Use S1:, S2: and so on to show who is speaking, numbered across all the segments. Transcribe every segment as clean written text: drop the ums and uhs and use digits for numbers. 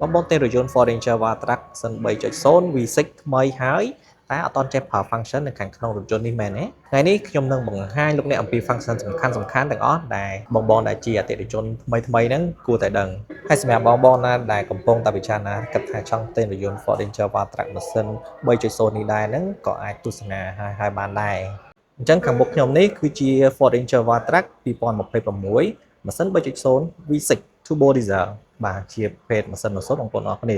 S1: បងបងទិញរថយន្ត Ford Ranger Wildtrak សិន3.0 V6 ថ្មីហើយតែអត់ទាន់ចេះប្រើ function នៅខាងក្នុងរថយន្តនេះមែនទេថ្ងៃនេះខ្ញុំនឹងបង្ហាញលោកអ្នកអំពី function សំខាន់សំខាន់ទាំងអស់ដែលបងបងដែលជាអតិថិជនថ្មីថ្មីហ្នឹងគួរតែដឹងហើយសម្រាប់បងបងណាដែលកំពុងតែពិចារណាគិតថាចង់ទិញរថយន្ត Ford Ranger Wildtrak ម៉ាស៊ីន3.0នេះដែរហ្នឹងក៏អាចទស្សនាហើយហើយបានដែរអញ្ចឹងខាងមុខខ្ញុំនេះគឺជា Ford Ranger Wildtrak 2026ម៉ាស៊ីន3.0 V6 Turbo Diesel បាទជាប្រភេទម៉ាស៊ីនម៉ាស៊ូតបងប្អូនអរគ្នា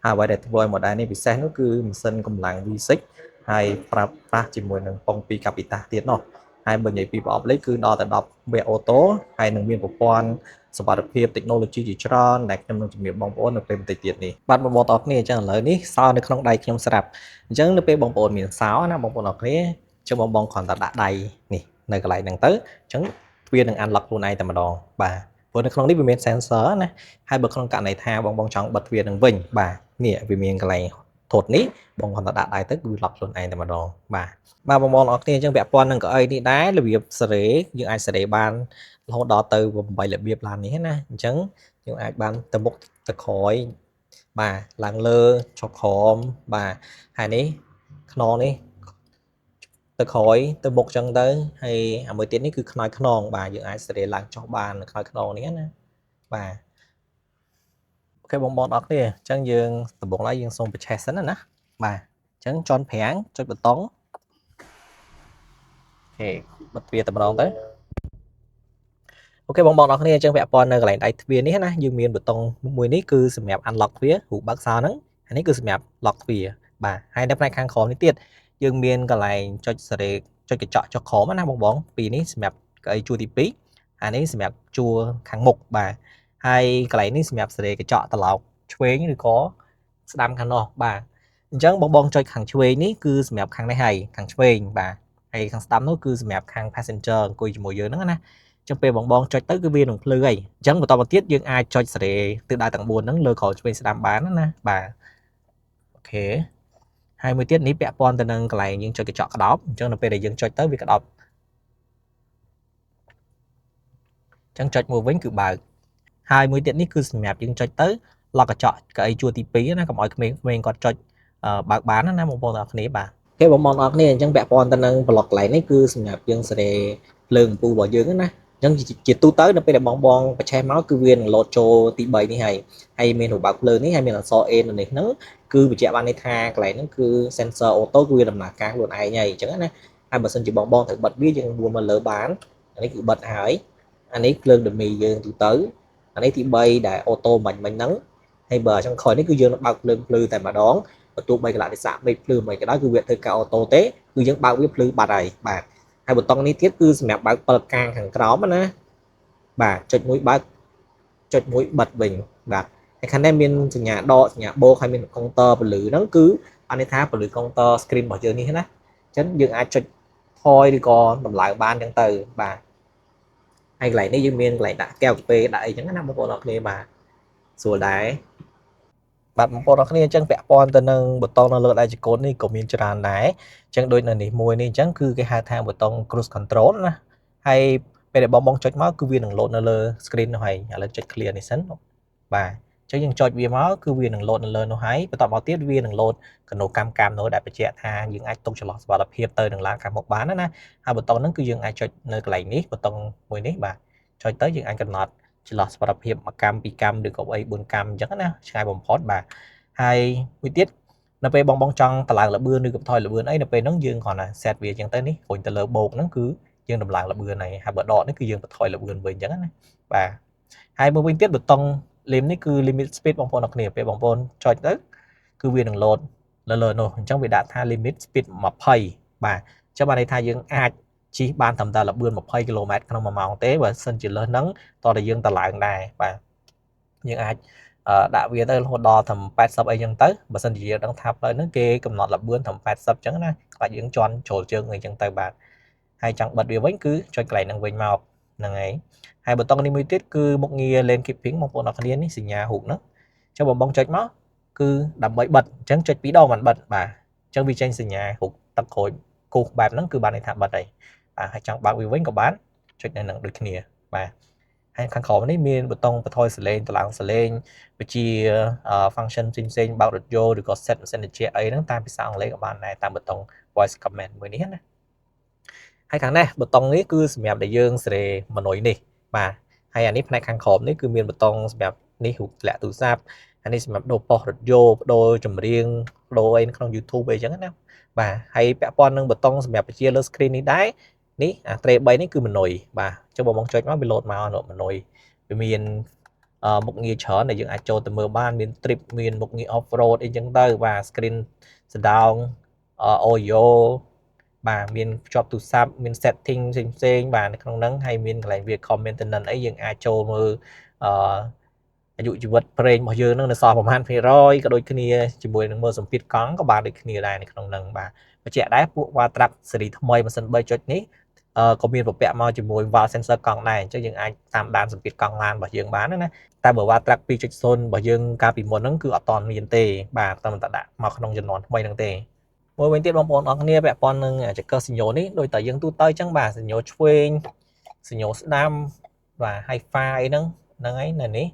S1: ហើយអ្វីដែលធ្វើឲ្យ model នេះពិសេសនោះគឺម៉ាស៊ីនកម្លាំង V6 ហើយប្រើប្រាស់ជាមួយនឹងប៉ុង2កាពីតាទៀតណោះហើយបើនិយាយពីប្រអប់លេខគឺដល់ទៅ10វគ្គ auto ហើយនឹងមានប្រព័ន្ធសុវត្ថិភាព technology ជាច្រើនដែលខ្ញុំនឹងជំរាបបងប្អូននៅពេលបន្តិចទៀតនេះបាទបងប្អូនអរគ្នាអញ្ចឹងឥឡូវនេះសោនៅក្នុងដៃខ្ញុំស្រាប់អញ្ចឹងនៅពេលបងប្អូនមានសោណាបងប្អូនអរគ្នាអញ្ចឹងបងបងគ្រាន់តែដាក់ដៃនេះនៅកន្លែងហ្នឹងទៅអញ្ចឹងទ្វារនឹង unlock ខ្លួនឯងតែម្ដងបាទព្រោះនៅក្នុងនេះវាមាន sensor ណាហើយបើក្នុងករណីថាបងបងចង់បិទទ្វារនឹងវិញបាទនេះវាមានកន្លែងថតនេះបងគ្រាន់តែដាក់ដៃទៅគឺ lock ខ្លួនឯងតែម្ដងបាទបាទបងប្អូនអរគ្នាអញ្ចឹងពាក់ព័ន្ធនឹងកៅអីនេះដែររបៀបសេរីយើងអាចសេរីបានរហូតដល់ទៅ8របៀបឡាននេះណាអញ្ចឹងយើងអាចបានទៅមុខទៅក្រោយបាទឡើងលើចុះក្រោមបាទហើយនេះខ្នងនេះទៅក្រោយទៅមុខចឹងទៅហើយអាមួយទៀតនេះគឺខ្នើយខ្នងបាទយើងអាចសេរីឡើងចុះបានខ្នើយខ្នងនេះណាបាទ OK បងប្អូនអរគ្នាអញ្ចឹងយើងដំបូងឡើយយើងសូមបញ្ឆេះសិនណាបាទអញ្ចឹងចន់ហ្វ្រាំងចុចប៊ូតុង OK បិទទ្វារតែម្ដងទៅ OK បងប្អូនអរគ្នាអញ្ចឹងពាក់ព័ន្ធនៅកន្លែងដៃទ្វារនេះណាយើងមានប៊ូតុងមួយនេះគឺសម្រាប់ unlock ទ្វាររូបបើកសោហ្នឹងអានេះគឺសម្រាប់ lock ទ្វារបាទហើយនៅផ្នែកខាងក្រោមនេះទៀតយើងមានកន្លែងចុចសេរីចុចកញ្ចក់ចុះក្រោមណាបងបងពីរនេះសម្រាប់កៅអីជួរទី2អានេះសម្រាប់ជួរខាងមុខបាទហើយកន្លែងនេះសម្រាប់សេរីកញ្ចក់ត្រឡោកឆ្វេងឬក៏ស្ដាំខាងនោះបាទអញ្ចឹងបងបងចុចខាងឆ្វេងនេះគឺសម្រាប់ខាងនេះហើយខាងឆ្វេងបាទហើយខាងស្ដាំនោះគឺសម្រាប់ខាង passenger អង្គុយជាមួយយើងហ្នឹងណាចឹងពេលបងបងចុចទៅគឺវានឹងភ្លឺហើយអញ្ចឹងបន្តមកទៀតយើងអាចចុចសេរីទិសដៅទាំង4ហ្នឹងលើក្រោយឆ្វេងស្ដាំបានណាបាទ OK ហើយមួយទៀតនេះពាក់ព័ន្ធទៅនឹងកន្លែងយើងចុចកញ្ចក់ក្តោបអញ្ចឹងនៅពេលដែលយើងចុចទៅវាក្តោបអញ្ចឹងចុចមួយវិញគឺបើកហើយមួយទៀតនេះគឺសម្រាប់យើងចុចទៅឡុកកញ្ចក់កៅអីជួរទី2ណាកុំឲ្យក្មេងៗគាត់ចុចបើកបានណាបងប្អូនទាំងអស់គ្នាបាទគេបងប្អូនអរគ្នាអញ្ចឹងពាក់ព័ន្ធទៅនឹងប្លុកកន្លែងនេះគឺសម្រាប់យើងសេរីភ្លើងអំពូលរបស់យើងណាអញ្ចឹងជាទូទៅនៅពេលដែលបងបងបញ្ឆេះមកគឺវានឹងលោតចូលទី3នេះហើយហើយមានរូបបើកភ្លើងនេះហើយមានអក្សរ A នៅនេះហ្នឹងគឺបញ្ជាក់បានន័យថាកន្លែងហ្នឹងគឺ sensor auto គឺវាដំណើរការខ្លួនឯងហើយអញ្ចឹងណាហើយបើសិនជាបងបងត្រូវបិទវាយើងមួលមកលើបានអានេះគឺបិទហើយអានេះភ្លើងដមីយើងទូទៅអានេះទី3ដែល auto មិញមិញហ្នឹងហើយបើចុងក្រោយនេះគឺយើងបើកភ្លើងភ្លឺតែម្ដងបើទោះបីកលៈទេសៈមេឃភ្លឺមិនក៏ដោយគឺវាធ្វើការ auto ទេគឺយើងបើកវាភ្លឺបាត់ហើយបាទហើយប៊ូតុងនេះទៀតគឺសម្រាប់បើកពិលកាងខាងក្រោមណាបាទចុចមួយបើកចុចមួយបិទវិញបាទហើយខាងនេះមានសញ្ញាដកសញ្ញាបូកហើយមានកុងទ័រពលឺហ្នឹងគឺអានេះថាពលឺកុងទ័រ screen របស់យើងនេះណាអញ្ចឹងយើងអាចចុចថយឬក៏តម្លើងបានអញ្ចឹងទៅបាទហើយកន្លែងនេះយើងមានកន្លែងដាក់កែវកាហ្វេដាក់អីចឹងណាបងប្អូនអរគ្នាបាទស្រួលដែរបាទបងប្អូនអរគ្នាអញ្ចឹងពាក់ព័ន្ធទៅនឹងប៊ូតុងនៅលើដៃចង្កូតនេះក៏មានច្រើនដែរអញ្ចឹងដូចនៅនេះមួយនេះអញ្ចឹងគឺគេហៅថាប៊ូតុង cruise control ណាហើយពេលដែលបងបងចុចមកគឺវានឹងលោតនៅលើ screen នោះហើយឥឡូវចុច clear នេះសិនបាទអញ្ចឹងយើងចុចវាមកគឺវានឹងលោតនៅលើនោះហើយបន្តមកទៀតវានឹងលោតកណូកម្មកម្មនោះដែលបញ្ជាក់ថាយើងអាចទុកចន្លោះសុវត្ថិភាពទៅនឹងឡានខាងមុខបានណាហើយប៊ូតុងហ្នឹងគឺយើងអាចចុចនៅកន្លែងនេះប៊ូតុងមួយនេះបាទចុចទៅយើងអាចកំណត់ចន្លោះសុវត្ថិភាពមួយកម្មពីរកម្មឬក៏អី4កម្មអញ្ចឹងណាឆ្ងាយបំផុតបាទហើយមួយទៀតនៅពេលបងបងចង់តម្លើងល្បឿនឬក៏ថយល្បឿនអីនៅពេលហ្នឹងយើងគ្រាន់តែ set វាអញ្ចឹងទៅនេះរុញទៅលើបូកហ្នឹងគឺយើងតម្លើងល្បឿនហើយហើយបើដកនេះគឺយើងបន្ថយល្បឿនវិញអញ្ចឹងណាបាទហើយមួយវិញទៀតប៊ូតុង lim នេះគឺ limit speed បងប្អូនអរគ្នាពេលបងប្អូនចុចទៅគឺវានឹងលោតលើលើនោះអញ្ចឹងវាដាក់ថា limit speed 20បាទអញ្ចឹងបានន័យថាយើងអាចជិះបានត្រឹមតែល្បឿន20គីឡូម៉ែត្រក្នុង1ម៉ោងទេបើសិនជាលើសហ្នឹងតោះតែយើងតឡើងដែរបាទយើងអាចដាក់វាទៅរហូតដល់ត្រឹម80អីចឹងទៅបើសិនជាយើងដឹងថាផ្លូវហ្នឹងគេកំណត់ល្បឿនត្រឹម80ចឹងណាខ្លាចយើងជន់ជ្រុលជើងអីចឹងទៅបាទហើយចង់បិទវាវិញគឺចុចកន្លែងហ្នឹងវិញមកហ្នឹងហើយហើយប៊ូតុងនេះមួយទៀតគឺមុខងារ lane keeping បងប្អូនអរគ្នានេះសញ្ញារូបហ្នឹងអញ្ចឹងបងបងចុចមកគឺដើម្បីបិទអញ្ចឹងចុចពីរដងបានបិទបាទអញ្ចឹងវាចេញសញ្ញារូបទឹកក្រូចគូសបែបហ្នឹងគឺបានន័យថាបិទហើយបាទហើយចង់បើកវាវិញក៏បានចុចនៅនឹងដូចគ្នាបាទហ ហើយខាងក្រោមនេះមានប៊ូតុងបន្ថយសំឡេងតម្លើងសំឡេងវិជា function ផ្សេងៗបើករថយន្តឬក៏ set ម៉ាស៊ីនត្រជាក់អីហ្នឹងតាមភាសាអង់គ្លេសក៏បានដែរតាមប៊ូតុង voice command មួយនេះណាហើយខាងនេះប៊ូតុងនេះគឺសម្រាប់ដែលយើងសេរី menu នេះបាទហើយអានេះផ្នែកខាងក្រោមនេះគឺមានប៊ូតុងសម្រាប់នេះរូបធ្លាក់ទូរស័ព្ទអានេះសម្រាប់ដូរប៉ុស្តិ៍រថយន្តបដូរចម្រៀងបដូរអីក្នុង YouTube អីចឹងណាបាទហើយពាក់ព័ន្ធនឹងប៊ូតុងសម្រាប់បញ្ជាលើ screen នេះដែរនេះអា tray 3នេះគឺ menu បាទអញ្ចឹងបងបងចុចមកវាលោតមកនោះ menu វាមានមុខងារច្រើនដែលយើងអាចចូលទៅមើលបានមាន trip មានមុខងារ off road អីចឹងទៅបាទ screen សណ្ដោង audio បាទមានភ្ជាប់ទូរស័ព្ទមាន setting ផ្សេងផ្សេងបាទនៅក្នុងហ្នឹងហើយមានកន្លែង vehicle maintenance អីយើងអាចចូលមើលអឺអាយុជីវិតប្រេងរបស់យើងនឹងនៅសល់ប្រហែលភាគរយក៏ដូចគ្នាជាមួយនឹងមើលសម្ពាធកង់ក៏បានដូចគ្នាដែរនៅក្នុងហ្នឹងបាទបញ្ជាក់ដែរពួក Wildtrak ស៊េរីថ្មីម៉ាស៊ីន3ចុចនេះក៏មានប្រពាក់មកជាមួយ valve sensor កង់ដែរអញ្ចឹងយើងអាចតាមដានសម្ពាធកង់ឡានរបស់យើងបានណាតែបើ Wildtrak 2.0របស់យើងកាលពីមុនហ្នឹងគឺអត់ទាន់មានទេបាទតែមិនតដាក់មកក្នុងជំនាន់ថ្មីហ្នឹងទេមួយវិញទៀតបងប្អូនអរគ្នាពាក់ព័ន្ធនឹងចង្កឹះសញ្ញោនេះដូចតែយើងទូទៅអញ្ចឹងបាទសញ្ញោឆ្វេងសញ្ញោស្ដាំបាទ Hi-Fi អីហ្នឹងហ្នឹងហើយនៅនេះ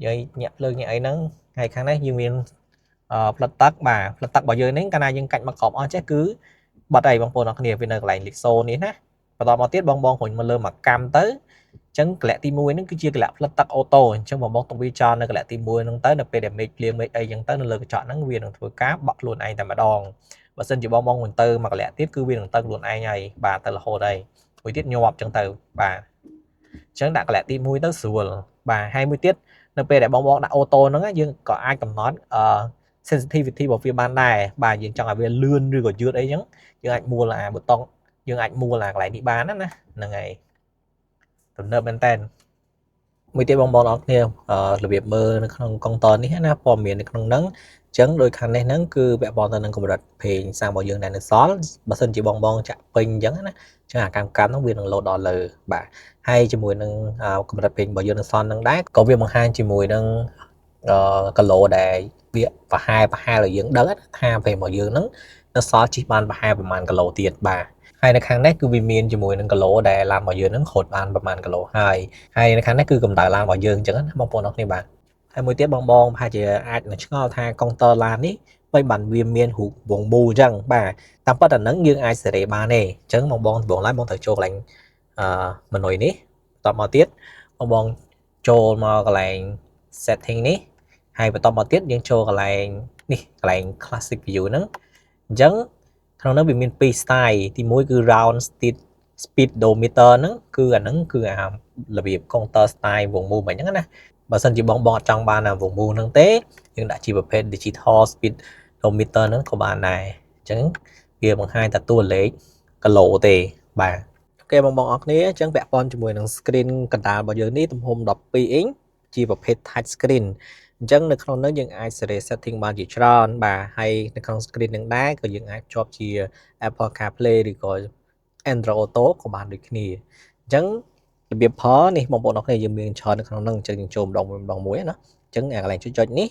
S1: យើងញាក់ភ្លើងញាក់អីហ្នឹងហើយខាងនេះយើងមានផ្លិតទឹកបាទផ្លិតទឹករបស់យើងនេះកាលណាយើងកាច់មកក្របអស់ចេះគឺបាត់ហើយបងប្អូនអរគ្នាវានៅកន្លែងលេខ0នេះណាបន្តមកទៀតបងបងរុញមកលើមកកម្មទៅអញ្ចឹងកលៈទី1ហ្នឹងគឺជាកលៈផ្លិតទឹក auto អញ្ចឹងបងបងទុកវាចោលនៅកលៈទី1ហ្នឹងទៅនៅពេលដែលមេឃភ្លៀងមេឃអីអញ្ចឹងទៅនៅលើកញ្ចក់ហ្នឹងវានឹងធ្វើការបក់ខ្លួនឯងតែម្ដងបើសិនជាបងបងមិនទៅមកកលៈទៀតគឺវានឹងទៅខ្លួនឯងហើយបាទទៅរហូតហើយមួយទៀតញាប់អញ្ចឹងទៅបាទអញ្ចឹងដាក់កលៈទី1ទៅស្រួលបាទហើយមួយទៀតនៅពេលដែលបងបងដាក់ auto ហ្នឹងយើងក៏អាចកំណត់អឺ sensitivity របស់វាបានដែរបាទយើងចង់ឲ្យវាលឿនឬក៏យឺតអីចឹងយើងអាចមួលអាប៊ូតុងយើងអាចមួលអាកន្លែងនេះបានណាហ្នឹងហើយទំនើបមែនតើមួយទៀតបងប្អូនអរគ្នារបៀបមើលនៅក្នុងកុងតនេះណាព័ត៌មាននៅក្នុងហ្នឹងអញ្ចឹងដោយខាងនេះហ្នឹងគឺពាក់ព័ន្ធទៅនឹងកម្រិតប្រេងសាំងរបស់យើងដែលនៅសល់បើសិនជាបងបងចាក់ពេញអញ្ចឹងណាអញ្ចឹងអាកម្មកម្មហ្នឹងវានឹងលោតដល់លើបាទហើយជាមួយនឹងកម្រិតប្រេងរបស់យើងនៅសល់ហ្នឹងដែរក៏វាបង្ហាញជាមួយនឹងគីឡូដែលវាប្រហែលប្រហែលឲ្យយើងដឹងថាប្រេងរបស់យើងហ្នឹងនៅសល់ជិះបានប្រហែលប្រហែលគីឡូទៀតបាទហើយនៅខាងនេះគឺវាមានជាមួយនឹងគីឡូដែលឡានរបស់យើងហ្នឹងរត់បានប្រហែលគីឡូហើយហើយនៅខាងនេះគឺកម្ដៅឡានរបស់យើងអញ្ចឹងណាបងប្អូនអរគ្នាបាទហើយមួយទៀតបងបងប្រហែលជាអាចនឹងឆ្ងល់ថាកុងទ័រឡាននេះបីបានវាមានរូបវងមូលអញ្ចឹងបាទតាមពិតអាហ្នឹងយើងអាចសេរីបានទេអញ្ចឹងបងបងដំបូងឡើយបងត្រូវចូលកន្លែងអឺ menu នេះបន្តមកទៀតបងបងចូលមកកន្លែង setting នេះហើយបន្តមកទៀតយើងចូលកន្លែងនេះកន្លែង classic view ហ្នឹងអញ្ចឹងក្នុងនោះវាមាន2 style ទី1គឺ round speedometer ហ្នឹងគឺអាហ្នឹងគឺអារបៀប counter style វងមូលមិញហ្នឹងណាបើសិនជាបងបងអត់ចង់បានអាវងមូលហ្នឹងទេយើងដាក់ជាប្រភេទ digital speedometer ហ្នឹងក៏បានដែរអញ្ចឹងវាបង្ហាញតែតួលេខគីឡូទេបាទ OK បងបងអរគ្នាអញ្ចឹងពាក់ព័ន្ធជាមួយនឹង screen កណ្ដាលរបស់យើងនេះទំហំ12អ៊ីងជាប្រភេទ touch screen អញ្ចឹងនៅក្នុងនោះយើងអាចសេរី setting បានជាច្រើនបាទហើយនៅក្នុង screen នឹងដែរក៏យើងអាចភ្ជាប់ជា Apple CarPlay ឬក៏ Android Auto ក៏បានដូចគ្នាអញ្ចឹងរបៀបផលនេះបងប្អូនអរគ្នាយើងមានច្រើននៅក្នុងហ្នឹងអញ្ចឹងយើងចូលម្ដងមួយម្ដងមួយណាអញ្ចឹងអាកន្លែងចុចៗនេះ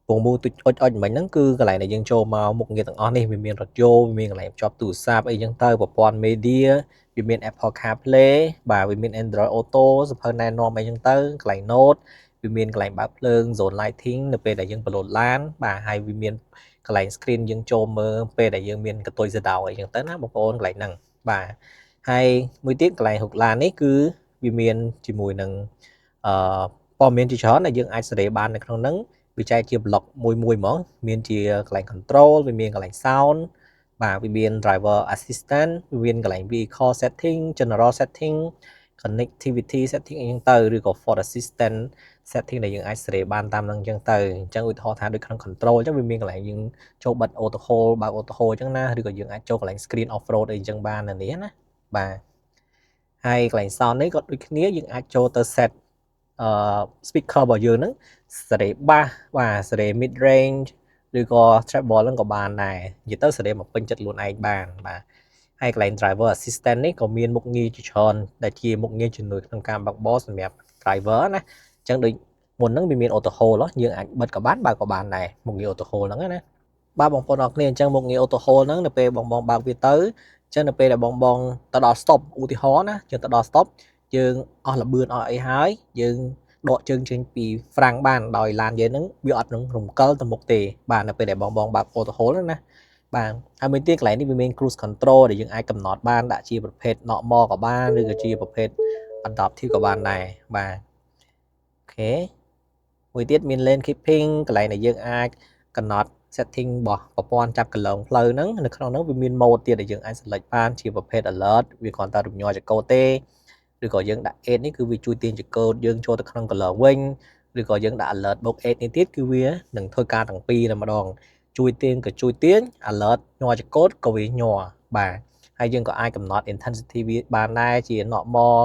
S1: ពងមូលទុចអុចអុចមិញហ្នឹងគឺកន្លែងដែលយើងចូលមកមុខងារទាំងអស់នេះវាមានរថយន្តវាមានកន្លែងភ្ជាប់ទូរស័ព្ទអីចឹងទៅប្រព័ន្ធ media វាមាន Apple CarPlay បាទវាមាន Android Auto សភៅណែនាំអីចឹងទៅកន្លែង Note វាមានកន្លែងបើកភ្លើង zone lighting នៅពេលដែលយើងបលូតឡានបាទហើយវាមានកន្លែង screen យើងចូលមើលពេលដែលយើងមានកតុយសដោអីចឹងទៅណាបងប្អូនកន្លែងហ្នឹងបាទហើយមួយទៀតកន្លែងហុកឡាននេះគឺវាមានជាមួយនឹងអឺព័ត៌មានជាច្រើនដែលយើងអាចសេរីបាននៅក្នុងហ្នឹងវាចែកជា block មួយមួយហ្មងមានជាកន្លែង control វាមានកន្លែង sound បាទវាមាន driver assistant វាមានកន្លែង vehicle setting, general setting, connectivity setting អីចឹងទៅឬក៏ for assistant setting ដែលយើងអាចសេរីបានតាមនឹងអញ្ចឹងទៅអញ្ចឹងឧទាហរណ៍ថាដូចក្នុង control អញ្ចឹងវាមានកន្លែងយើងចូលបិទ auto hold បើក auto hold អញ្ចឹងណាឬក៏យើងអាចចូលកន្លែង screen off road អីអញ្ចឹងបាននៅនេះណាបាទហើយកន្លែង sound នេះក៏ដូចគ្នាយើងអាចចូលទៅ set អឺ speaker របស់យើងហ្នឹងសេរី bass បាទសេរី mid range ឬក៏ treble ហ្នឹងក៏បានដែរនិយាយទៅសេរីមកពេញចិត្តខ្លួនឯងបានបាទហើយកន្លែង driver assistant នេះក៏មានមុខងារជាច្រើនដែលជាមុខងារជំនួយក្នុងការបើកបរសម្រាប់ driver ណាអញ្ចឹងដូចមុនហ្នឹងវាមាន auto hold យើងអាចបិទក៏បានបើកក៏បានដែរមុខងារ auto hold ហ្នឹងណាបាទបងប្អូនអរគ្នាអញ្ចឹងមុខងារ auto hold ហ្នឹងនៅពេលបងបងបើកវាទៅអញ្ចឹងនៅពេលដែលបងបងទៅដល់ stop ឧទាហរណ៍ណាយើងទៅដល់ stop យើងអស់ល្បឿនអស់អីហើយយើងដកជើងចេញពីហ្វ្រាំងបានដោយឡានយើងហ្នឹងវាអត់នឹងរំកិលទៅមុខទេបាទនៅពេលដែលបងបងបើក auto hold ហ្នឹងណាបាទហើយមួយទៀតកន្លែងនេះវាមាន cruise control ដែលយើងអាចកំណត់បានដាក់ជាប្រភេទ normal ក៏បានឬក៏ជាប្រភេទ adaptive ក៏បានដែរបាទ OK មួយទៀតមាន lane keeping កន្លែងដែលយើងអាចកំណត់ setting របស់ប្រព័ន្ធចាប់គន្លងផ្លូវហ្នឹងនៅក្នុងហ្នឹងវាមាន mode ទៀតដែលយើងអាច select បានជាប្រភេទ alert វាគ្រាន់តែរំញ័រចង្កូតទេឬក៏យើងដាក់ 8នេះគឺវាជួយទាញចង្កូតយើងចូលទៅក្នុងគន្លងវិញឬក៏យើងដាក់ alert បូក8នេះទៀតគឺវានឹងធ្វើការទាំងពីរតែម្ដងជួយទាញក៏ជួយទាញ alert ញ័រចង្កូតក៏វាញ័របាទហើយយើងក៏អាចកំណត់ intensity វាបានដែរជា normal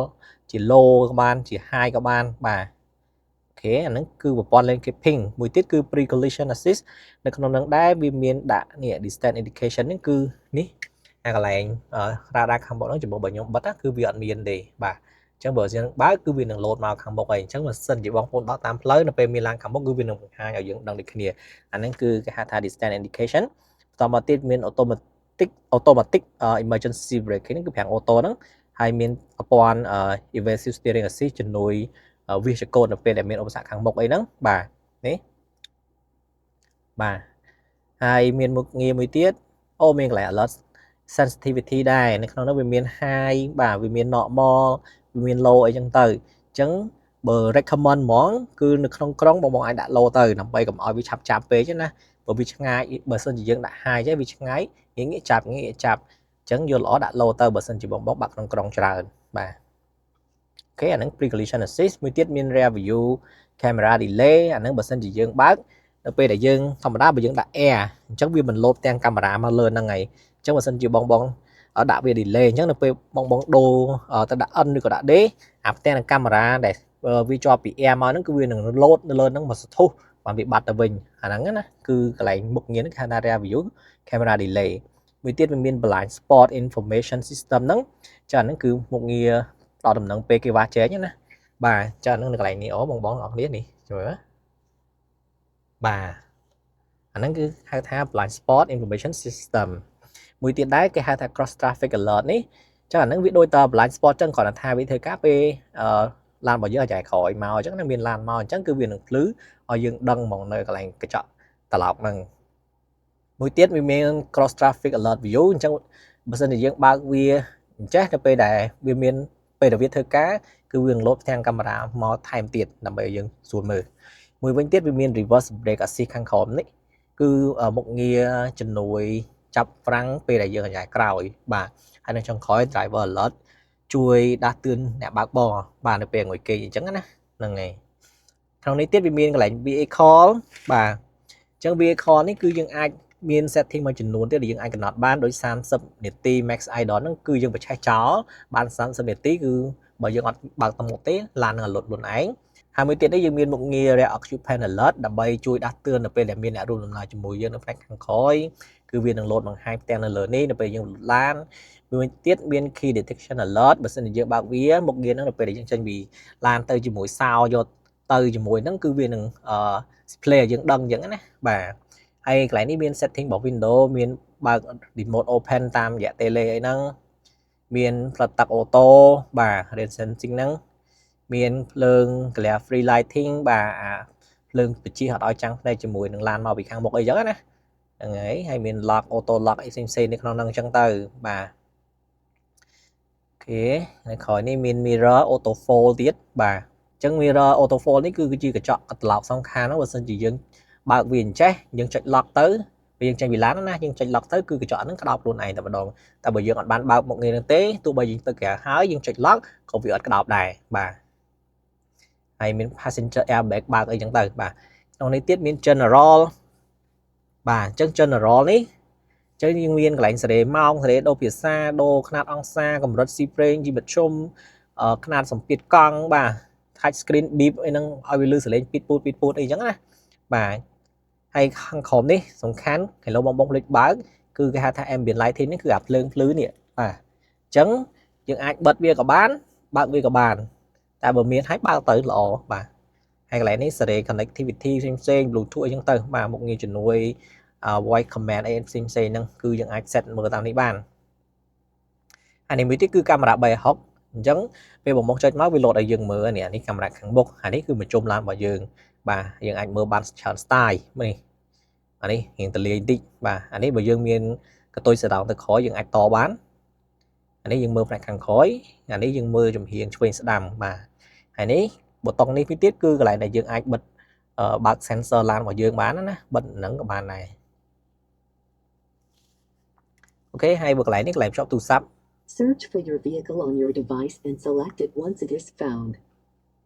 S1: ជា low ក៏បានជា high ក៏បានបាទ OK អាហ្នឹងគឺប្រព័ន្ធ lane keeping មួយទៀតគឺ pre collision assist នៅក្នុងនឹងដែរវាមានដាក់នេះ distance indication ហ្នឹងគឺនេះអាកន្លែង radar ខាងមុខហ្នឹងចំពោះបើខ្ញុំបិទគឺវាអត់មានទេបាទអញ្ចឹងបើយើងបើកគឺវានឹងលោតមកខាងមុខហើយអញ្ចឹងបើសិនជាបងប្អូនបើកតាមផ្លូវនៅពេលមានឡានខាងមុខគឺវានឹងបង្ហាញឲ្យយើងដឹងដូចគ្នាអាហ្នឹងគឺគេហៅថា distance indication បន្តមកទៀតមាន automatic emergency braking ហ្នឹងគឺហ្វ្រាំង auto ហ្នឹងហើយមានប្រព័ន្ធ evasive steering assist ជំនួយវាសចកូតនៅពេលដែលមានឧបសគ្គខាងមុខអីហ្នឹងបាទនេះបាទហើយមានមុខងារមួយទៀតអូមានកន្លែង alert sensitivity ដែរនៅក្នុងនោះវាមាន high បាទវាមាន normal វាមាន low អីចឹងទៅអញ្ចឹងបើ recommend ហ្មងគឺនៅក្នុងក្រុងបងបងអាចដាក់ low ទៅដើម្បីកុំឲ្យវាឆាប់ចាប់ពេកណាបើវាឆ្ងាយបើសិនជាយើងដាក់ high ចេះវាឆ្ងាយងាយងាយចាប់ងាយចាប់អញ្ចឹងយកល្អដាក់ low ទៅបើសិនជាបងបងបាក់ក្នុងក្រុងច្រើនបាទ OK អាហ្នឹង pre collision assist មួយទៀតមាន rear view camera delay អាហ្នឹងបើសិនជាយើងបើកនៅពេលដែលយើងធម្មតាបើយើងដាក់ R អញ្ចឹងវាមិនលោតទាំងកាមេរ៉ាមកលើហ្នឹងហើយអញ្ចឹងបើសិនជាបងបងដាក់វា delay អញ្ចឹងនៅពេលបងបងដូរទៅដាក់ N ឬក៏ដាក់ D អាផ្ទាំងនឹងកាមេរ៉ាដែលវាជាប់ពី R មកហ្នឹងគឺវានឹងលោតនៅលើហ្នឹងមកសធុះបានវាបាត់ទៅវិញអាហ្នឹងណាគឺកន្លែងមុខងារហ្នឹងគេហៅថា rear view camera delay មួយទៀតវាមាន blind spot information system ហ្នឹងចាហ្នឹងគឺមុខងារផ្ដល់ដំណឹងពេលគេវាស់ចែងណាបាទចាហ្នឹងនៅកន្លែងនេះអូបងបងអ្នកគ្នានេះជួយបាទអាហ្នឹងគឺហៅថា blind spot information system មួយទៀតដែរគេហៅថា cross traffic alert នេះចឹងអាហ្នឹងវាដូចត blind spot ចឹងគ្រាន់តែថាវាធ្វើការពេលអឺឡានរបស់យើងអាចក្រោយមកអញ្ចឹងណាមានឡានមកអញ្ចឹងគឺវានឹងភ្លឺឲ្យយើងដឹងហ្មងនៅកន្លែងកញ្ចក់ត្រឡោកហ្នឹងមួយទៀតវាមាន cross traffic alert view អញ្ចឹងបើសិនជាយើងបើកវាអញ្ចេះទៅពេលដែលវាមានពេលដែលវាធ្វើការគឺវានឹងលោតផ្ទាំងកាមេរ៉ាមកថែមទៀតដើម្បីឲ្យយើងស្រួលមើលមួយវិញទៀតវាមាន reverse brake assist ខាងក្រោមនេះគឺមុខងារជំនួយចាប់ហ្វ្រាំងពេលដែលយើងអាយ៉ែក្រោយបាទហើយនៅចុងក្រោយ driver alert ជួយដាស់តឿនអ្នកបើកបរបាទនៅពេលងុយគេងអញ្ចឹងណាហ្នឹងហើយក្នុងនេះទៀតវាមានកន្លែង vehicle បាទអញ្ចឹង vehicle នេះគឺយើងអាចមាន setting មួយចំនួនទៀតដែលយើងអាចកំណត់បានដូច30នាទី max idle ហ្នឹងគឺយើងបញ្ឆេះចោលបាន30នាទីគឺបើយើងអត់បើកទៅមុខទេឡាននឹងរលត់ខ្លួនឯងហើយមួយទៀតនេះយើងមានមុខងារ rear occupant alert ដើម្បីជួយដាស់តឿននៅពេលដែលមានអ្នករួមដំណើរជាមួយយើងនៅផ្នែកខាងក្រោយគឺវានឹងលោតបង្ហាញផ្ទាំងនៅលើនេះនៅពេលយើងឡានមួយទៀតមាន key detection alert បើសិនជាយើងបើកវាមុខងារហ្នឹងនៅពេលដែលយើងចេញពីឡានទៅជាមួយសោយកទៅជាមួយហ្នឹងគឺវានឹងអឺ display ឲ្យយើងដឹងអញ្ចឹងណាបាទហើយកន្លែងនេះមាន setting របស់ Windows មានបើក remote open តាមរយៈ tele អីហ្នឹងមានផ្លិតទឹក auto បាទ rain sensing ហ្នឹងមានភ្លើង glare free lighting បាទអាភ្លើងបជាអត់ឲ្យចាំងភ្នែកជាមួយនឹងឡានមកពីខាងមុខអីចឹងណាហ្នឹងហើយហើយមាន lock auto lock អីផ្សេងៗនៅក្នុងហ្នឹងអញ្ចឹងទៅបាទ OK នៅក្រោយនេះមាន mirror auto fold ទៀតបាទអញ្ចឹង mirror auto fold នេះគឺជាកញ្ចក់ត្រឡោកសងខាងហ្នឹងបើសិនជាយើងបើកវាអញ្ចេះយើងចុច lock ទៅពេលយើងចេញពីឡានណាយើងចុច lock ទៅគឺកញ្ចក់ហ្នឹងក្តោបខ្លួនឯងតែម្ដងតែបើយើងអត់បានបើកមុខងារហ្នឹងទេទោះបីយើងទៅក្រៅហើយយើងចុច lock ក៏វាអត់ក្តោបដែរបាទហើយមាន passenger airbag បើកអីចឹងទៅបាទក្នុងនេះទៀតមាន general បាទអញ្ចឹង general នេះអញ្ចឹងយើងមានកន្លែងសេរីម៉ោងសេរីដូរភាសាដូរខ្នាតអង្សាកម្រិតស៊ីប្រេងជីមធ្យមខ្នាតសម្ពាធកង់បាទ touch screen beep អីហ្នឹងឲ្យវាលឺសលេងពីតពូតពីតពូតអីចឹងណាបាទហើយខាងក្រោមនេះសំខាន់គីឡូបងបងភ្លេចបើកគឺគេហៅថា ambient lighting នេះគឺអាភ្លើងភ្លឺនេះបាទអញ្ចឹងយើងអាចបិទវាក៏បានបើកវាក៏បានតែបើមានហើយបើកទៅល្អបាទហើយកន្លែងនេះសេរី connectivity ផ្សេងផ្សេង Bluetooth អីចឹងទៅបាទមុខងារជំនួយ voice command អីផ្សេងផ្សេងហ្នឹងគឺយើងអាច set មើលតាមនេះបានហើយនេះមួយទៀតគឺកាមេរ៉ា360 អញ្ចឹងពេលបងបងចុចមកវាលោតឲ្យយើងមើលនេះនេះកាមេរ៉ាខាងមុខហើយនេះគឺមជុំឡានរបស់យើងបាទយើងអាចមើលបានច្រើន style នេះអានេះរៀងតលាយបន្តិចបាទអានេះបើយើងមានកតុយសដងទៅក្រោយយើងអាចតបានអានេះយើងមើលផ្នែកខាងក្រោយអានេះយើងមើលចំហៀងឆ្វេងស្ដាំបាទហើយនេះប៊ូតុងនេះពីទៀតគឺកន្លែងដែលយើងអាចបិទបើក sensor ឡានរបស់យើងបានណាបិទហ្នឹងក៏បានដែរ OK ហើយបើកន្លែងនេះកន្លែងភ្ជាប់ទូរស័ព្ទ
S2: Search for your vehicle on your device and select it once it is found.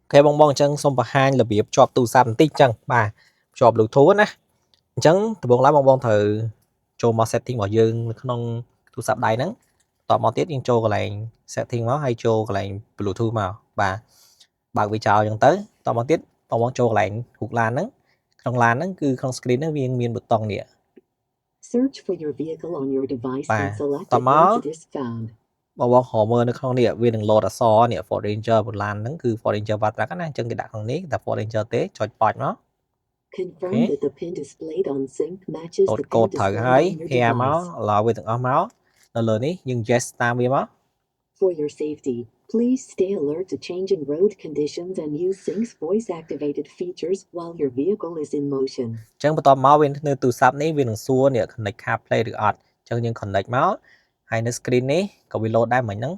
S1: OK បងបងអញ្ចឹងសូមបង្ហាញរបៀបភ្ជាប់ទូរស័ព្ទបន្តិចអញ្ចឹងបាទភ្ជាប់ Bluetooth ណាអញ្ចឹងដំបូងឡើយបងបងត្រូវចូលមក setting របស់យើងនៅក្នុងទូរស័ព្ទដៃហ្នឹងបន្ទាប់មកទៀតយើងចូលកន្លែង setting មកហើយចូលកន្លែង Bluetooth មកបាទបើកវាចោលអញ្ចឹងទៅបន្ទាប់មកទៀតបងបងចូលកន្លែងរូបឡានហ្នឹងក្នុងឡានហ្នឹងគឺក្នុង screen ហ្នឹងវាមានប៊ូតុងនេះ
S2: Search for your vehicle on your device
S1: បាទ
S2: and select
S1: ត
S2: it
S1: មក
S2: once it is found.
S1: បងបងរកមើលនៅក្នុងនេះវានឹង load អក្សរនេះ Ford Ranger បន្ឡានហ្នឹងគឺ Ford Ranger Wildtrak ណាអញ្ចឹងគេដាក់ក្នុងនេះតែ Ford Ranger ទេចុចប៉ាច់មក
S2: Confirm
S1: Okay.
S2: that the PIN displayed on sync matches
S1: លោត
S2: the
S1: កូដ
S2: PIN
S1: ត្រូវហើយ
S2: displayed on your
S1: pair មក
S2: device.
S1: ឡោវាទាំងអស់មកនៅលើនេះយើង yes តាមវាមក
S2: For your safety, please stay alert to changing road conditions and use Sync's voice activated features while your vehicle is in motion.
S1: អញ្ចឹងបន្ទាប់មកវានៅទូរស័ព្ទនេះវានឹងសួរនេះ connect CarPlay ឬអត់អញ្ចឹងយើង connect មកហើយនៅ screen នេះក៏វា load ដែរមិញហ្នឹង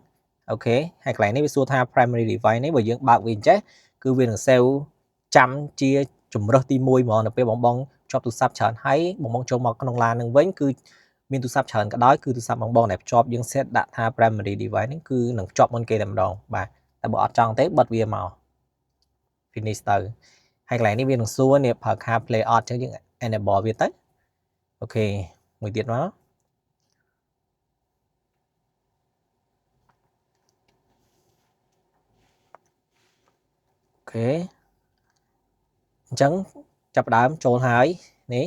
S1: OK ហើយកន្លែងនេះវាសួរថា primary device នេះបើយើងបើកវាអញ្ចេះគឺវានឹង save ចាំជាជំរើសទី1ហ្មងនៅពេលបងបងភ្ជាប់ទូរស័ព្ទច្រើនហើយបងបងចូលមកក្នុងឡាននឹងវិញគឺមានទូរស័ព្ទច្រើនក៏ដោយគឺទូរស័ព្ទបងបងដែលភ្ជាប់យើង set ដាក់ថា primary device ហ្នឹងគឺនឹងភ្ជាប់មុនគេតែម្ដងបាទតែបើអត់ចង់ទេបិទវាមក finish ទៅហើយកន្លែងនេះវានឹងសួរនេះប្រើ CarPlay អត់អញ្ចឹងយើង enable វាទៅ OK មួយទៀតមក OK អញ្ចឹងចាប់ផ្ដើមចូលហើយនេះ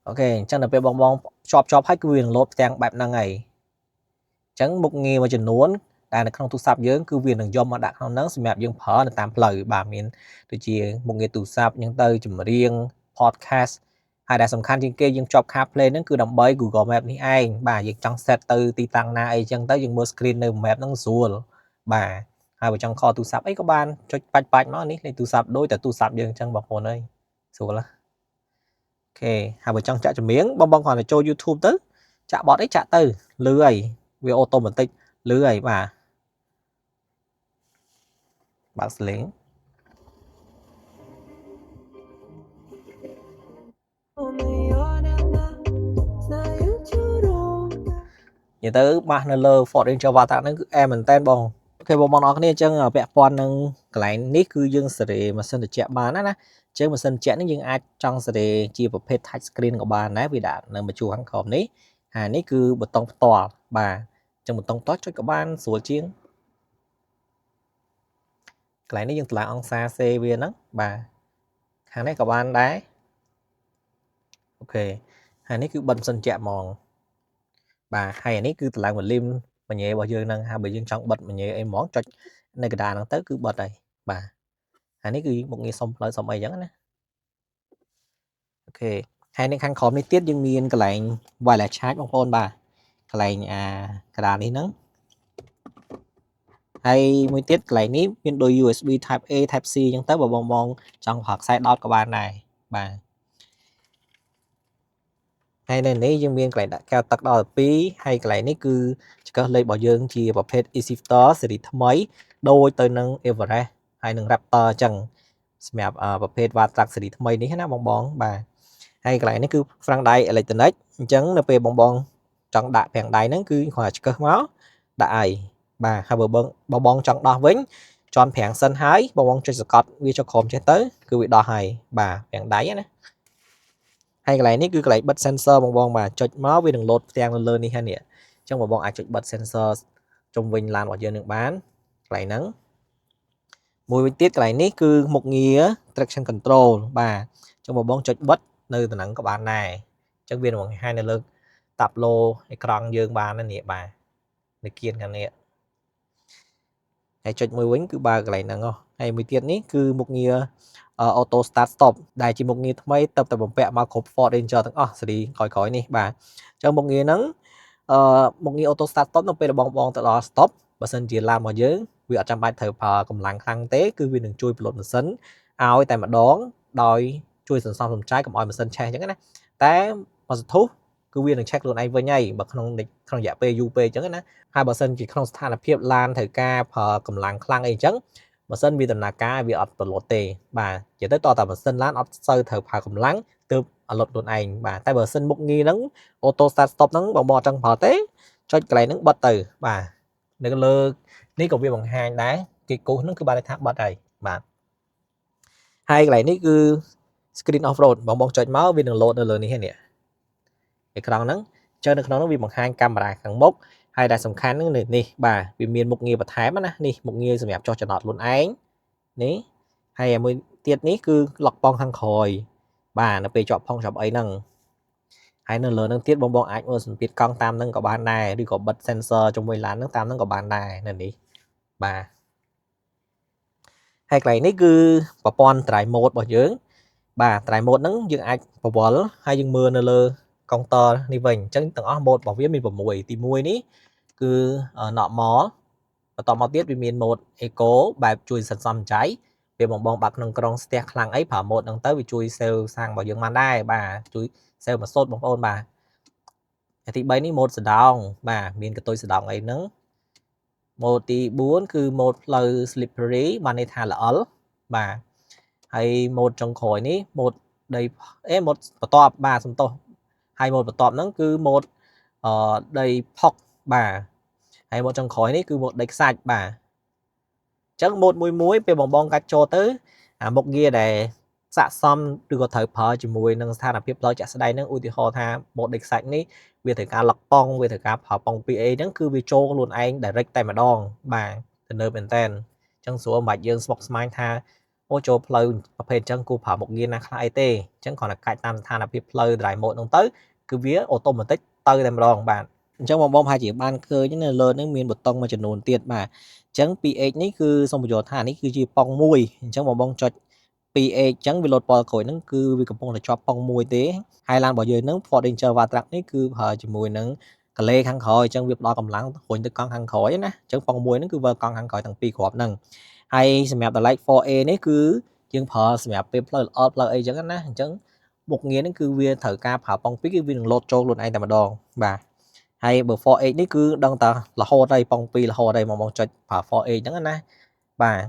S1: OK អញ្ចឹងដល់ពេលបងបងភ្ជាប់ជាប់ហើយគឺវានឹងលោតផ្ទាំងបែបហ្នឹងហើយអញ្ចឹងមុខងារមួយចំនួនដែលនៅក្នុងទូរស័ព្ទយើងគឺវានឹងយកមកដាក់ក្នុងហ្នឹងសម្រាប់យើងប្រើនៅតាមផ្លូវបាទមានដូចជាមុខងារទូរស័ព្ទអញ្ចឹងទៅចម្រៀង podcast ហើយដែលសំខាន់ជាងគេយើងភ្ជាប់ CarPlay ហ្នឹងគឺដើម្បី Google Map នេះឯងបាទយើងចង់ set ទៅទីតាំងណាអីចឹងទៅយើងមើល screen នៅ map ហ្នឹងស្រួលបាទហើយបើចង់ call ទូរស័ព្ទអីក៏បានចុចបាច់បាច់មកនេះលេខទូរស័ព្ទដូចតែទូរស័ព្ទយើងចឹងបងប្អូនអើយស្រួលណា OK ហើយបើចង់ចាក់ចម្រៀងបងបងគ្រាន់តែចូល YouTube ទៅចាក់បទអីចាក់ទៅលឺហើយវា automatic លឺហើយបាទបើកសលេង និយាយទៅបាសនៅលើ Ford Ranger Wildtrak ហ្នឹងគឺអែមមែនតើបង OK បងប្អូនអរគ្នាអញ្ចឹងពាក់ព័ន្ធនឹងកន្លែងនេះគឺយើងសេរីម៉ាស៊ីនត្រជាក់បានណាណាអញ្ចឹងម៉ាស៊ីនត្រជាក់នេះយើងអាចចង់សេរីជាប្រភេទ touch screen ក៏បានដែរវាដាក់នៅមួយជួរខាងក្រោមនេះហើយនេះគឺប៊ូតុងផ្ទាល់បាទអញ្ចឹងប៊ូតុងផ្ទាល់ចុចក៏បានស្រួលជាងកន្លែងនេះយើងតម្លើងអង្សាសេវាហ្នឹងបាទខាងនេះក៏បានដែរ OK ហើយនេះគឺបិទម៉ាស៊ីនត្រជាក់ហ្មងបាទហើយអានេះគឺតម្លើង volume មញ៉េរបស់យើងហ្នឹងហើយបើយើងចង់បិទមញ៉េអីហ្មងចុចនៅកណ្ដាលហ្នឹងទៅគឺបិទហើយបាទហើយនេះគឺមុខងារសុំផ្លូវសុំអីចឹងណា OK ហើយនៅខាងក្រោមនេះទៀតយើងមានកន្លែង wireless charge បងប្អូនបាទកន្លែងអាកណ្ដាលនេះហ្នឹងហើយមួយទៀតកន្លែងនេះមានដូច USB Type A Type C អញ្ចឹងទៅបើបងបងចង់ប្រើខ្សែដោតក៏បានដែរបាទហើយនៅនេះយើងមានកន្លែងដាក់កែវទឹកដល់2ហើយកន្លែងនេះគឺចង្កឹះលេខរបស់យើងជាប្រភេទ e-shifter ស៊េរីថ្មីដូចទៅនឹង Everest ហើយនឹង Raptor អញ្ចឹងសម្រាប់ប្រភេទ Wildtrak ស៊េរីថ្មីនេះណាបងបងបាទហើយកន្លែងនេះគឺហ្វ្រាំងដៃ electronic អញ្ចឹងនៅពេលបងបងចង់ដាក់ហ្វ្រាំងដៃហ្នឹងគឺគ្រាន់តែឆ្កឹះមកដាក់ហើយបាទហើយបើបងបងបងចង់ដោះវិញជន់ហ្វ្រាំងសិនហើយបងបងចុចសកត់វាចុះក្រោមចេះទៅគឺវាដោះហើយបាទហ្វ្រាំងដៃណាហើយកន្លែងនេះគឺកន្លែងបិទ sensor បងបងបាទចុចមកវានឹងលោតផ្ទាំងនៅលើនេះហើយនេះអញ្ចឹងបងបងអាចចុចបិទ sensor ជុំវិញឡានរបស់យើងនឹងបានកន្លែងហ្នឹងមួយវិញទៀតកន្លែងនេះគឺមុខងារ traction control បាទអញ្ចឹងបងបងចុចបិទនៅតំណឹងក៏បានដែរអញ្ចឹងវានឹងបង្ហាញនៅលើតាប់ឡូអេក្រង់យើងបានណានេះបាទនៅគៀនខាងនេះហើយចុចមួយវិញគឺបើកកន្លែងហ្នឹងហ៎ហើយមួយទៀតនេះគឺមុខងារ auto start stop ដែលជាមុខងារថ្មីទៅតែបំពាក់មកគ្រប់ Ford Ranger ទាំងអស់ស៊េរីក្រោយៗនេះបាទអញ្ចឹងមុខងារហ្នឹងអឺមុខងារ auto start stop នៅពេលបងបងទៅដល់ stop បើសិនជាឡានរបស់យើងវាអត់ចាំបាច់ត្រូវប្រើកម្លាំងខ្លាំងទេគឺវានឹងជួយពន្លត់ម៉ាស៊ីនឲ្យតែម្ដងដោយជួយសន្សំសំចៃកុំឲ្យម៉ាស៊ីនឆេះអញ្ចឹងណាតែមួយសន្ទុះគឺវានឹងឆេះខ្លួនឯងវិញហើយបើក្នុងក្នុងរយៈពេលយូរពេកអញ្ចឹងណាហើយបើសិនជាក្នុងស្ថានភាពឡានត្រូវការប្រើកម្លាំងខ្លាំងអីអញ្ចឹងម៉ាស៊ីនវាដំណើរការវាអត់ពន្លត់ទេបាទនិយាយទៅតើតាម៉ាស៊ីនឡានអត់សូវត្រូវប្រើកម្លាំងទើបអលត់ខ្លួនឯងបាទតែបើសិនមុខងារហ្នឹង auto start stop ហ្នឹងបងបងអត់ចង់ប្រើទេចុចកន្លែងហ្នឹងបិទទៅបាទនៅលើនេះក៏វាបង្ហាញដែរគេគូសហ្នឹងគឺបានន័យថាបិទហើយបាទហើយកន្លែងនេះគឺ screen off road បងបងចុចមកវានឹង load នៅលើនេះហ្នឹងនេះអេក្រង់ហ្នឹងចុះនៅក្នុងហ្នឹងវាបង្ហាញកាមេរ៉ាខាងមុខហើយដែលសំខាន់ហ្នឹងនេះបាទវាមានមុខងារបន្ថែមណានេះមុខងារសម្រាប់ចុះចំណតខ្លួនឯងនេះហើយមួយទៀតនេះគឺឡុកប៉ងខាងក្រោយបាទនៅពេលជាប់ផុងជាប់អីហ្នឹងហើយនៅលើនឹងទៀតបងបងអាចមើលសម្ពាធកង់តាមនឹងក៏បានដែរឬក៏បិទ sensor ជាមួយឡាននឹងតាមនឹងក៏បានដែរនៅនេះបាទហើយកន្លែងនេះគឺប្រព័ន្ធ drive mode របស់យើងបាទ drive mode ហ្នឹងយើងអាចបង្វិលហើយយើងមើលនៅលើកុងទ័រនេះវិញអញ្ចឹងទាំងអស់ mode របស់វាមាន6ទី1នេះគឺ normal បន្តមកទៀតវាមាន mode eco បែបជួយសន្សំចៃពេលបងបងបាក់ក្នុងក្រុងស្ទះខ្លាំងអីប្រើ mode ហ្នឹងទៅវាជួយ save សាំងរបស់យើងបានដែរបាទជួយ save មួយសូត្របងប្អូនបាទទី3នេះ mode សដោងបាទមានកតុយសដោងអីហ្នឹង mode ទី4គឺ mode ផ្លូវ slippery បានន័យថាល្អិលបាទហើយ mode ចុងក្រោយនេះ mode ដីអេ mode បន្ទាប់បាទសំទោសហើយ mode បន្ទាប់ហ្នឹងគឺ mode អឺដីផុកបាទហើយ mode ចុងក្រោយនេះគឺ mode ដីខ្សាច់បាទអញ្ចឹង mode មួយមួយពេលបងបងកាច់ចូលទៅអាមុខងារដែលស័កសមឬក៏ត្រូវប្រើជាមួយនឹងស្ថានភាពផ្លូវជាក់ស្ដែងហ្នឹងឧទាហរណ៍ថា mode ដីខ្សាច់នេះវាត្រូវការឡុកប៉ុងវាត្រូវការប្រើប៉ុង PA ហ្នឹងគឺវាចូលខ្លួនឯង direct តែម្ដងបាទទំនើបមែនតើអញ្ចឹងស្រួលមិនបាច់យើងស្មុគស្មាញថាអូចូលផ្លូវប្រភេទអញ្ចឹងគួរប្រើមុខងារណាខ្លះអីទេអញ្ចឹងគ្រាន់តែកាច់តាមស្ថានភាពផ្លូវ drive mode ហ្នឹងទៅគឺវា automatic ទៅតែម្ដងបាទអញ្ចឹងបងបងប្រហែលជាបានឃើញនៅលើហ្នឹងមានប៊ូតុងមួយចំនួនទៀតបាទអញ្ចឹង 2H នេះគឺសូមបញ្យល់ថានេះគឺជាប៉ុងមួយអញ្ចឹងបងបងចុច 2H អញ្ចឹងវាលោតពណ៌ក្រូចហ្នឹងគឺវាកំពុងតែជាប់ប៉ុងមួយទេហើយឡានរបស់យើងហ្នឹង Ford Ranger Wildtrak នេះគឺប្រើជាមួយនឹងកលេខាងក្រោយអញ្ចឹងវាផ្ដល់កម្លាំងរុញទៅកង់ខាងក្រោយណាអញ្ចឹងប៉ុងមួយហ្នឹងគឺវិលកង់ខាងក្រោយទាំងពីរគ្រាប់ហ្នឹងហើយសម្រាប់ តម្លៃ 4A នេះគឺយើងប្រើសម្រាប់ពេលផ្លូវល្អផ្លូវអីអញ្ចឹងណាអញ្ចឹងមុខងារហ្នឹងគឺវាត្រូវការប្រើប៉ុងពីរគឺវានឹងលោតចូលខ្លួនឯងតែម្ដងបាទហើយបើ 4H នេះគឺដឹងតែរហូតហើយប៉ុងពីររហូតហើយមកមកចុចប្រើ 4H ហ្នឹងណាបាទ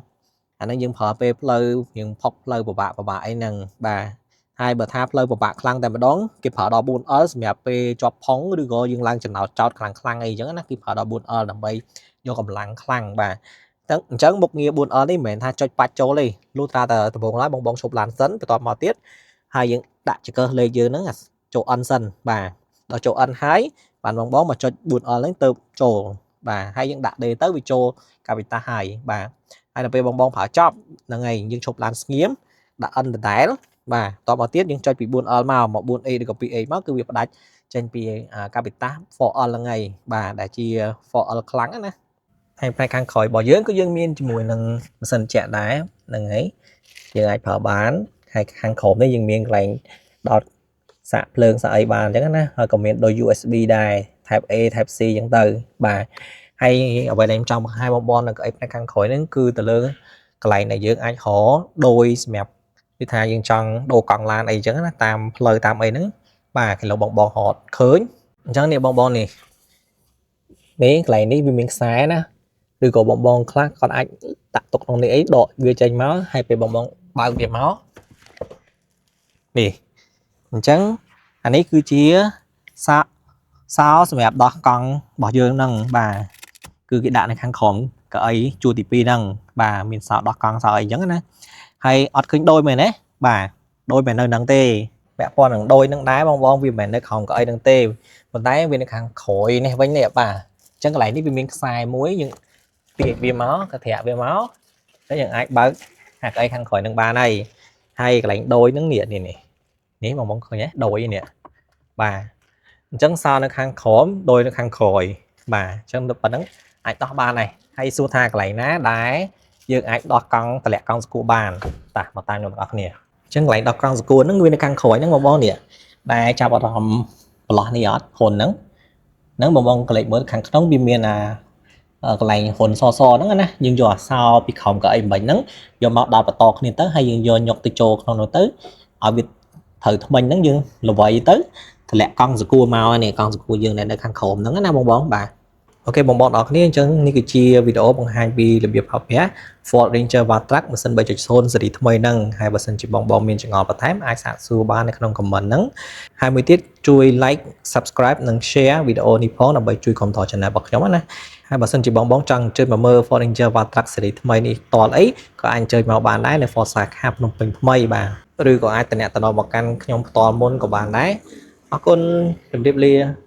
S1: អាហ្នឹងយើងប្រើពេលផ្លូវយើងផុកផ្លូវពិបាកពិបាកអីហ្នឹងបាទហើយបើថាផ្លូវពិបាកខ្លាំងតែម្ដងគេប្រើដល់ 4L សម្រាប់ពេលជាប់ផុងឬក៏យើងឡើងចំណោតចោតខ្លាំងខ្លាំងអីចឹងណាគេប្រើដល់ 4L ដើម្បីយកកម្លាំងខ្លាំងបាទអញ្ចឹងមុខងារ 4L នេះមិនមែនថាចុចបាច់ចូលទេលុះត្រាតែដំបូងឡើយបងបងឈប់ឡានសិនបន្ទាប់មកទៀតហើយយើងដាក់ចង្កឹះលេខយើងហ្នឹងចូល N សិនបាទដល់ចូល N ហើយបានបងបងមកចុច 4L ហ្នឹងទៅចូលបាទហើយយើងដាក់ D ទៅវាចូលកាវីតាហើយបាទហើយដល់ពេលបងបងប្រើចប់ហ្នឹងហើយយើងឈប់ឡានស្ងៀមដាក់ N ដដែលបាទតបមកទៀតយើងចុចពី 4L មកមក 4A ឬក៏ 2A មកគឺវាផ្ដាច់ចេញពីកាពីតា 4L ហ្នឹងហើយបាទដែលជា 4L ខ្លាំងណាហើយផ្នែកខាងក្រោយរបស់យើងគឺយើងមានជាមួយនឹងម៉ាស៊ីនត្រជាក់ដែរហ្នឹងហើយយើងអាចប្រើបានហើយខាងក្រោមនេះយើងមានកន្លែងដោតសាកភ្លើងសាកអីបានអញ្ចឹងណាហើយក៏មានដូច USB ដែរ Type A Type C អញ្ចឹងទៅបាទហើយអ្វីដែលខ្ញុំចង់បង្ហាញបងប្អូននៅកៅអីផ្នែកខាងក្រោយហ្នឹងគឺទៅលើកន្លែងដែលយើងអាចរកដោយសម្រាប់គឺថាយើងចង់ដូរកង់ឡានអីចឹងណាតាមផ្លូវតាមអីហ្នឹងបាទគីឡូបងបងរត់ឃើញអញ្ចឹងនេះបងបងនេះនេះកន្លែងនេះវាមានខ្សែណាឬក៏បងបងខ្លះគាត់អាចដាក់ទុកក្នុងនេះអីដកវាចេញមកហើយពេលបងបងបើកវាមកនេះអញ្ចឹងអានេះគឺជាសាសោសម្រាប់ដោះកង់របស់យើងហ្នឹងបាទគឺគេដាក់នៅខាងក្រោមកៅអីជួរទី2ហ្នឹងបាទមានសោដោះកង់សោអីអញ្ចឹងណាហើយអត់ឃើញដូចមែនទេបាទដូចមិននៅហ្នឹងទេពាក់ព័ន្ធនឹងដូចនឹងដែរបងបងវាមិនមែននៅក្រោមកៅអីហ្នឹងទេប៉ុន្តែវានៅខាងក្រោយនេះវិញនេះបាទអញ្ចឹងកន្លែងនេះវាមានខ្សែមួយយើងទាញវាមកកត្រាក់វាមកហើយយើងអាចបើកអាកៅអីខាងក្រោយនឹងបានហើយហើយកន្លែងដូចហ្នឹងនេះនេះនេះបងបងឃើញទេដូចនេះបាទអញ្ចឹងសោនៅខាងក្រោមដោយនៅខាងក្រោយបាទអញ្ចឹងប៉ុណ្ណឹងអាចដោះបានហើយហើយសួរថាកន្លែងណាដែលយើងអាចដោះកង់តម្លាក់កង់សកួរបានតាមកតាមខ្ញុំទាំងអស់គ្នាអញ្ចឹងកន្លែងដោះកង់សកួរហ្នឹងវានៅខាងក្រោយហ្នឹងបងបងនេះដែលចាប់អារម្មណ៍ប្រឡោះនេះអត់ហ៊ុនហ្នឹងហ្នឹងបងបងកលេចមើលខាងក្នុងវាមានអា កន្លែងហ៊ុនសសហ្នឹងណាយើងយកអាសោពីក្រោមកៅអីមិញហ្នឹងយកមកដល់បន្តគ្នាទៅហើយយើងយកញុកទៅចូលក្នុងនោះទៅឲ្យវាត្រូវថ្មិញហ្នឹងយើងល្វៃទៅតម្លាក់កង់សកួរមកនេះកង់សកួរយើងនៅខាងក្រោមហ្នឹងណាបងបងបាទ OK បងប្អូនអរគ្នាអញ្ចឹងនេះគឺជាវីដេអូបង្ហាញពីរបៀបប្រើប្រាស់ Ford Ranger Wildtrak ម៉ាស៊ីន3.0ស៊េរីថ្មីហ្នឹងហើយបើសិនជាបងបងមានចម្ងល់បន្ថែមអាចសាកសួរបាននៅក្នុង comment ហ្នឹងហើយមួយទៀតជួយ like subscribe និង share វីដេអូនេះផងដើម្បីជួយគាំទ្រ channel របស់ខ្ញុំណាហើយបើសិនជាបងបងចង់អញ្ជើញមកមើល Ford Ranger Wildtrak ស៊េរីថ្មីនេះតលអីក៏អាចអញ្ជើញមកបានដែរនៅ Ford សាខាភ្នំពេញថ្មីបាទឬក៏អាចតំណតំណមកកាន់ខ្ញុំផ្ទាល់មុនក៏បានដែរអរគុណជម្រាបលា។